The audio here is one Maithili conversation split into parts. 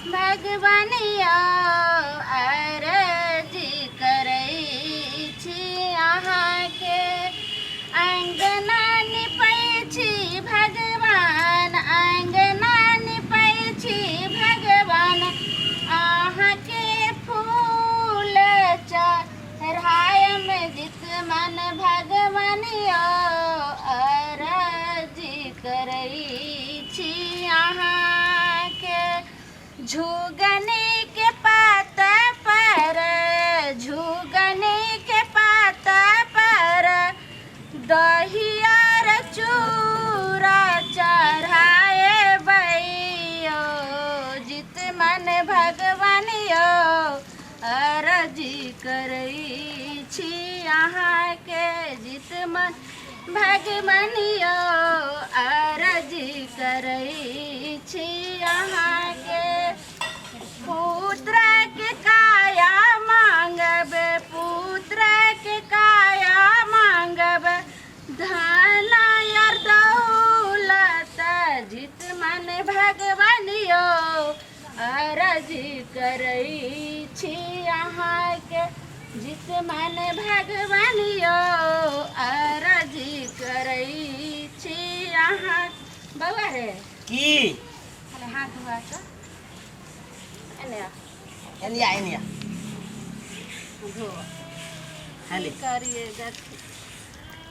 भगवान यौ अरजी करै छी अहाँके। अङ्गना निपै छी भगवान, अङ्गना निपै छी भगवान, अहाँके फूल चढ़ायम जित मन भगवान यौ अरजी करै छी अहाँके। झुगनी के पात पर, झुगनी के पात पर दहिया र चूरा चढ़ाए बैयो जित मन भगवान यौ अरजी करै छी अहाँके। जित मन भगवान यौ अरजी करै छी अहाँके। पुत्र के काया मांगब, पुत्र के काया मांगब, धन यार दौलत जित मन भगवान यौ अरजी करै छी अहाँके। जित मन भगवान यौ अरजी करै छी अहाँ। बौआ रे, की? अरे हाथ धोआ कऽ एने आ। Anyway anyway. धो। हेले। की करिए देख,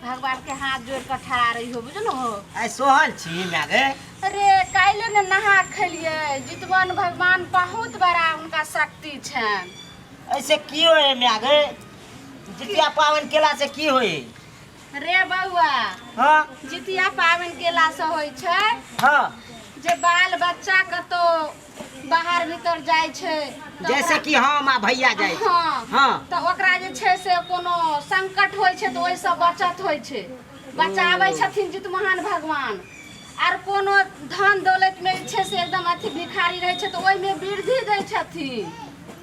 भगवान के हाथ जोड़ कऽ ठड़ा रही हो, बुझल हो? आइ सोहल छी माय गे। अरे काल्हि ने नहा खेलिए। जितवन भगवान बहुत बड़ा हुनका शक्ति छनि। ऐसे की होय माय गे? जितिया पाबनि केला से की होय? रे बौआ। हाँ। जितिया पाबनि केला से होइ छै हाँ जे बाल बच्चा कतौ बाहर भीतर जाइ छै तऽ जैसे कि हम आ भैया जाइ छी। हाँ। हाँ। तऽ ओकरा जे छै से कोनो संकट होइ छै तऽ ओहिसँ बचत होइ छै, बचाबै छथिन जितमहान भगवान। आर कोनो धन दौलत में जे छै से एकदम अथी भिखारी रहै छै तऽ ओहिमे वृद्धि दै छथिन।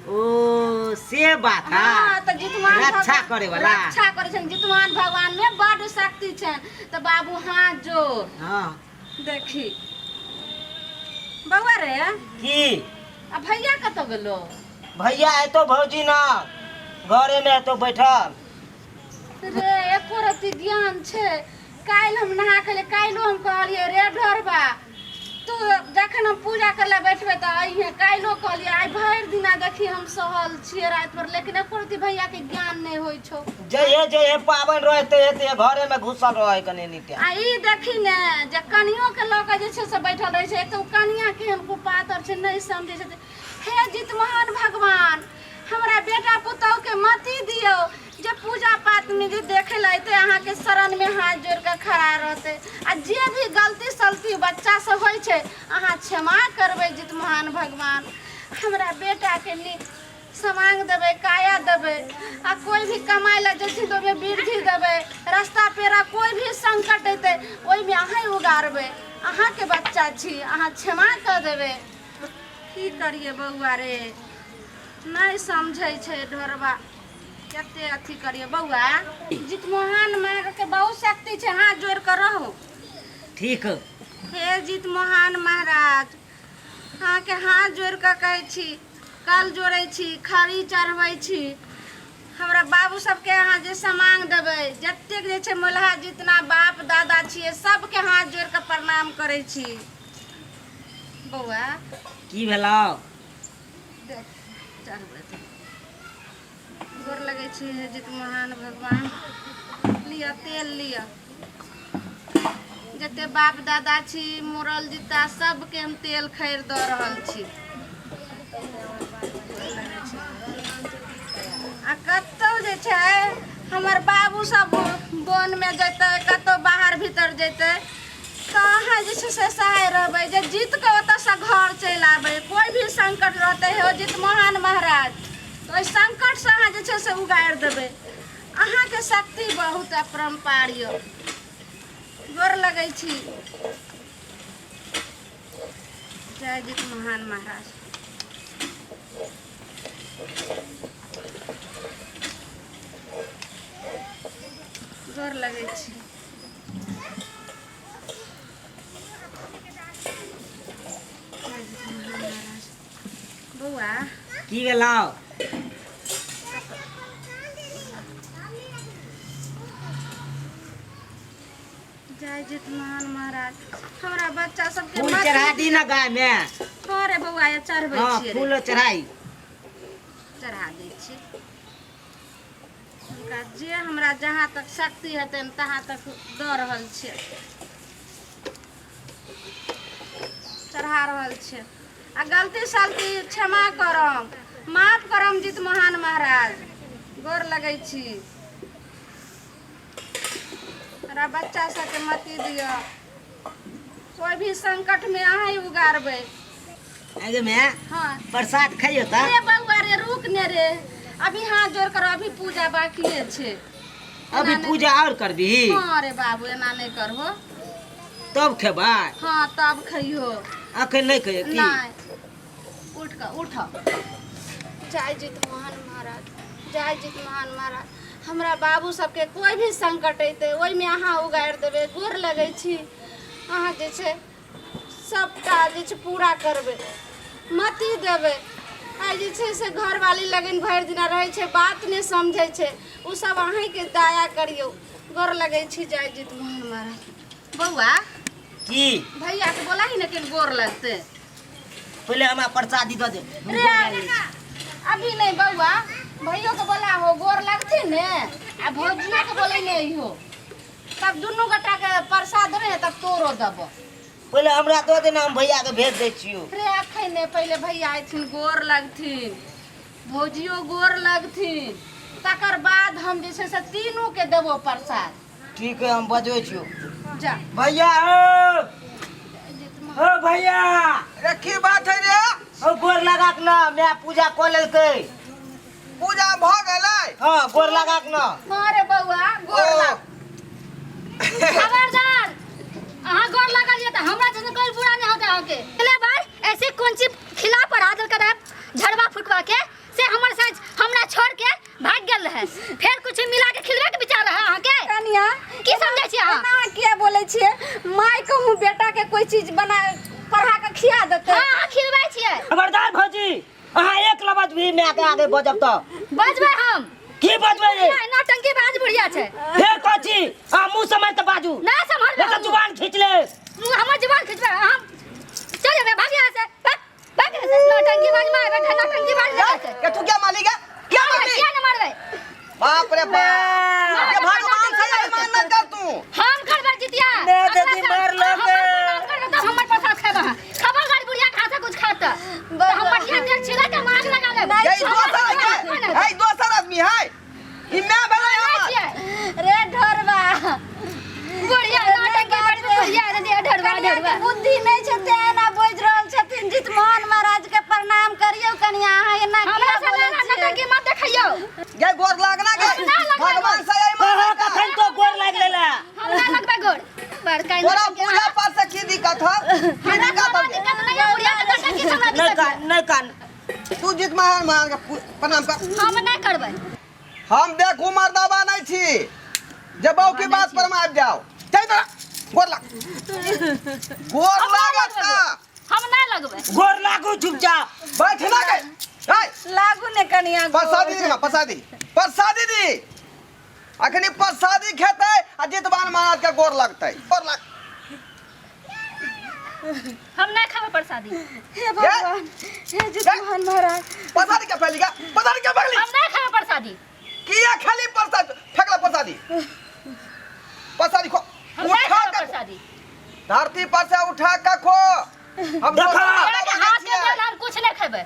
ओ से बात है। हाँ, तऽ जितमान रक्षा भगवान- करे वाला। रक्षा करै छनि। जितमान भगवान में बड शक्ति छनि। तऽ बाबू हाथ जोड़। हाँ। देखी बौआ रे। की? आ भैया कतऽ गेलो? भैया एतो भौजी ना घरे में एतो बैठल। रे एको रत्ती ज्ञान छै? काल्हि हम नहा के काल्हिो हम कहलियै रे ढोरबा, तू जखन हम पूजा करे लए बैठबै तऽ अइहे। काल्हिो कहलियै, आइ भरि दिना देखी हम सहल छियै राति भरि, लेकिन एको रत्ती भैया के ज्ञान नहि होइ छौ। जइहे जइहे पाबनि रहै तहिये तहिये घरे में घुसल रहै कने नीटे। आ ई देखी ने जे कनियो के लऽ के जे छै से बैठल रहै छै। एक तऽ ओ कनिया केहन कुपातर छै, नहि समझै छथिन। हे जितमहान भगवान, हमरा बेटा पुतहु के मति दियौ जे पूजा पाठ में जे देखे ला अयतै अहाँके शरण में हाथ जोड़ के खड़ा रहतै। आ जे भी गलती सलती बच्चा से होइ छै अहाँ क्षमा करबै। जितमहान भगवान, हमरा बेटा के नीक समांग देबै, काया देबै, आ कोई भी कमाइ लए जेथिन तऽ ओहिमे वृद्धि देबै। रास्ता पेरा कोई भी संकट अयतै ओहिमे अहाँ उगारबै। अहाँके बच्चा छी, अहाँ क्षमा कऽ देबै। की करिए बौआ रे, नहि समझै छै ढोरबा, कते अथी करिए बौआ। जितमोहन माँके बहुत शक्ति छै, हाथ जोड़ कऽ रहू। ठीक। हे जितमोहन महाराज, अहाँके हाथ जोड़ कऽ कहै छी, कल जोड़ै छी, खड़ी चढ़बै छी, हमरा बाबू सबके अहाँ जे समांग देबै, जतेक जे छै मोलहा जितना बाप दादा छियै सबके हाथ जोड़ कऽ प्रणाम करै छी। बौआ। की भेलौ? देख चढ़बै तऽ गोर लगै छी। हे जितमोहन भगवान, लिअ तेल लिअ। जते बाप दादा छी मुरल जिता सबके हम तेल खैर दऽ रहल छी। आ कतौ जे छै हमर बाबू सब बोनमे जेतै, कतौ बाहर भीतर जेतै तऽ अहाँ जे छै से सहाय रहबै जे जीत कऽ ओतऽसँ घर चलि आबै। कोइ भी संकट रहतै हे जितमोहन महाराज, तऽ ओहि संकटसँ अहाँ जे छै से उगारि देबै। अहाँके शक्ति बहुत अपरम्पार यऽ। गोर लगै छी। जय जितमोहन महाराज। गोर लगै छी। जय जितमोहन महाराज। बौआ की भेलौ? जय जितमान महाराज, हमरा बच्चा सबके फूल मत चढ़ा दी ना गाय में। हाँ रे बौआ, ये चढ़बै हाँ छियै रे। फूल चढ़ाई चढ़ा दै छियै हुनका, जे हमरा जहाँ तक शक्ति हेतनि तहाँ तक दऽ रहल छियै, चढ़ा रहल छियै। आ गलती सलती क्षमा करम, माफ करम जित महान महाराज, गोर लगै छी। हमरा बच्चा सबके मति दिअ, कोई भी संकटमे अहाँ ही उगारबै। आगे में हाँ प्रसाद खाइयो त। रे बौआ रे, रुक ने रे, अभी हाथ जोड़ कर, अभी पूजा बाकी छै। अभी पूजा और करबी? हाँ रे बाबू, एना नहीं करहो। तब खेबै? हाँ, तब खइहो। अखन नहीं खइयो की? नहीं, उठ कर उठ। जय जित मोहन महाराज, जय जित मोहन महाराज। हमरा बाबू सबके कोई भी संकट अयतै ओहिमे अहाँ उगारि देबै। गोर लगै छी, अहाँ जे छै सबटा जे छै पूरा करबै, मति देबै। आइ जे छै से घरवाली लगन भरि दिना रहै छै, बात नहि समझै छै ओ सब, अहीँके दया करियौ। गोर लगै छी, जय जित मोहन महाराज। बौआ की? भैया के बोला ही ने कि गोर लगतै। पहिले हमरा प्रसादी दऽ दे। रे अभी नहीं बौआ, भैयो के बोला हो, गोर लगथिन ने, आ भौजियो के बोले ने हो, तब दुनू गोटा के प्रसाद देबै ने, तब तोरो देबो। पहिले हमरा दऽ दे ने, हम भैया के भेज दै छियौ। रे अखन ने, पहिले भैया अयथिन, गोर लगथिन, भौजियो गोर लगथिन, तकर बाद हम जे छै से तीनू के देबो प्रसाद। ठीक है, हम बजबै छियौ। जा। भैया ओ, ओ भैया। रे की बात है रे? ओ गोर लगा के ना, मैं पूजा कऽ लेलकै। पूजा भऽ गेलै? हाँ, गोर लगा के ना। हाँ रे बौआ, गोर ओ। लग। खबरदार, अहाँ गोर लागलियै तऽ हमरा जैसन कोई बुरा नहीं होता अहाँके। अगले बार ऐसे कौन चीज खिला पर हाथ कर झड़वा फुटवा के से हमर साथ हमरा छोड़ के भाग गेल रहे, फेर कुछ मिला के खिलबे के विचार रहे अहाँके? कनिया की समझै छी अहाँ? एना किया बोलै छियै? माय कहूँ बेटा के कोई चीज बना पढ़ा के खिया देतै? हाँ, अहाँ खिलबै छियै। खबरदार भौजी, अहाँ एक लबज भी माय के आगे बजब तऽ। बजबै हम। की बजबै रे? बुढ़िया, नौटंकी बाज बुढ़िया छै। फेर कथी? अहाँ मुँह सम्हारि तऽ बाजू। ना सम्हारबै। नहि तऽ जुबान खींच ले। हमर जुबान खिंचबै? हम चल जेबै, भाग यहाँ से, भाग, भाग यहाँ से। नौटंकी बाज मार बैठा, नौटंकी बाज लगा छै। के तू क्या मालिक है? क्या मालिक? किया न मारबै? बाप रे बाप, ये भगवान से अभिमान मत कर तू। हम करबै जितिया। ने अगला दीदी साल मार लेबै। हमर प्रणाम करबै तब हमर प्रसाद खेबै अहाँ। खबर गाड़ी बुढ़िया खा से कुछ खात तऽ हम पटिया तेल छिला के हम आग लगा लेब। ये दोसर है, ये दोसर आदमी है, ई मैं भेलै नहि हमर। छियै। रे ढोरबा। बुढ़िया नौटंकी बड़ बुढ़िया रे, दे ढोरबा। कनिया के ढोरबा बुद्धि नहीं छै तें एना बोझ रहल छथिन। जितमोहन महाराज के प्रणाम करियौ कनिया, अहाँ एना हमरा किया से बोलै ना छियै? नौटंकी मत देखैयौ। ये गोर लागना गे। ना लगबै। भगवान से यही कहाँ मांग कर। कखन तो गोर लागि लेला। हम ना लगबै गोर बड़का तोरा नौटंकी। पूजा पाठ से की दिक्कत है? की हमरा दिक्कत कोनो है? दिक्कत नहीं है, बुढ़िया के नौटंकी से हमरा नहि दिक्कत कान, नहि कान। तू जीत महान महान के प्रणाम कर। है। हम नहि करबै। हम देखू मर्दाबा नहीं छी जे बहू की बात पर हम आबि जाओ। चल तोरा गोर लाग, गोर लागत ना। हम नहि लगबै। गोर लागू चुपचाप। बैठ ना गे। ए लागू ने कनिया गोर। प्रसादी दे ना, प्रसादी, प्रसादी दी। अखनी प्रसादी खेतै आ जितवान महाराज के गोर लगतै। गोर लाग। हम नहि खेबै प्रसादी। हे भगवान, हे जितमोहन महाराज। प्रसादी के फैली गा, प्रसादी के फैली। हम नहि खेबै प्रसादी। किया खाली प्रसाद फेकला? प्रसादी, प्रसादी खो। हम नहि उठा खेबै के प्रसादी। धरती पर से उठा के खो। हम देखा। दोसर हमरा के मर्दाबा हाथ नहीं के छियै। देल हम कुछ नहि खेबै।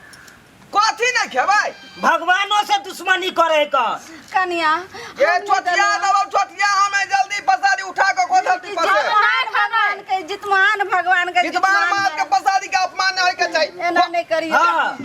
कथी नहीं खेबै? भगवानो से दुश्मनी करे कर। कनिया ये चोटिया दबाव, चोटिया। हमें जल्दी प्रसादी उठा के खो धरती पर से। जितमोहन भगवान के, जितमोहन भगवान के, जितवान महाराज के प्रसादी के अपमान नहीं होय के चाहिए। एना नहीं करियौ। हाँ।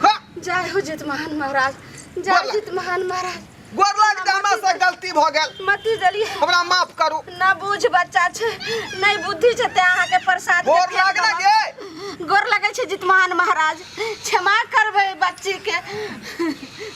खा। जय हो जितमोहन महाराज, जय बोला। जितमोहन महाराज। गोर लाग दे, हमरा से गलती भऽ गेल। मती जलिए। हमरा माफ करू। न बुझ बच्चा छै, नहीं बुद्धि छै ते अहाँके प्रसाद के गोर फेंक लाग ना देलक। गे। गोर लगै छै जितमोहन महाराज, क्षमा करबै बच्ची के।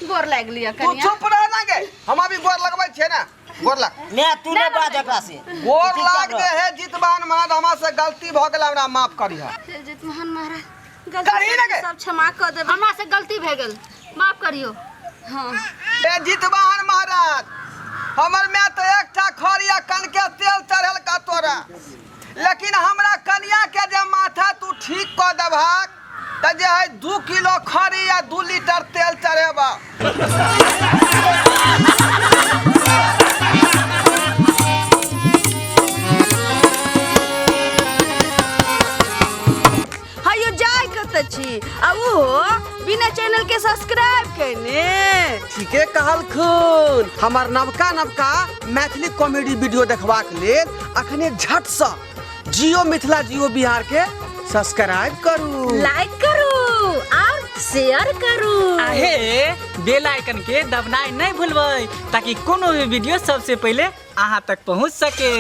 गोर लागि लिअ तू कनिया। चुप रह ना गे, हम अभी गोर लगबै छियै ने। गोर लाग। मैं तू नहीं बाज एकरा से। गोर लाग दे हे जितवान महाराज, हमरा से गलती भ गेल, हमरा माफ करिह। हे जितमहन महाराज, करही गलती ने गे। सब क्षमा कऽ देबै। हमरा से गलती भए गेल, माफ करियो। हाँ। हे जितवाहन महाराज, हमर माय तऽ एकटा खरी आ कनके तेल चढ़ल का तोरा, लेकिन हमरा कनिया के जे माथा तू ठीक कऽ देबहक तऽ जे है 2 किलो खरी आ 2 लीटर तेल चढ़ेबा। हयो जाय कतऽ छी आ ओहो बिना चैनल के सब्सक्राइब केने? ठीके कहलखुन। हमर नवका नवका मैथिली कॉमेडी वीडियो देखबाक लेल अखने झटसँ जियो मिथिला जियो बिहार के सब्सक्राइब करू, लाइक करू और शेयर करू। आहे बेल आइकन के दबनाइ नहीं भूलबै ताकि कोनो भी वीडियो सबसे पहले अहाँ तक पहुँच सके।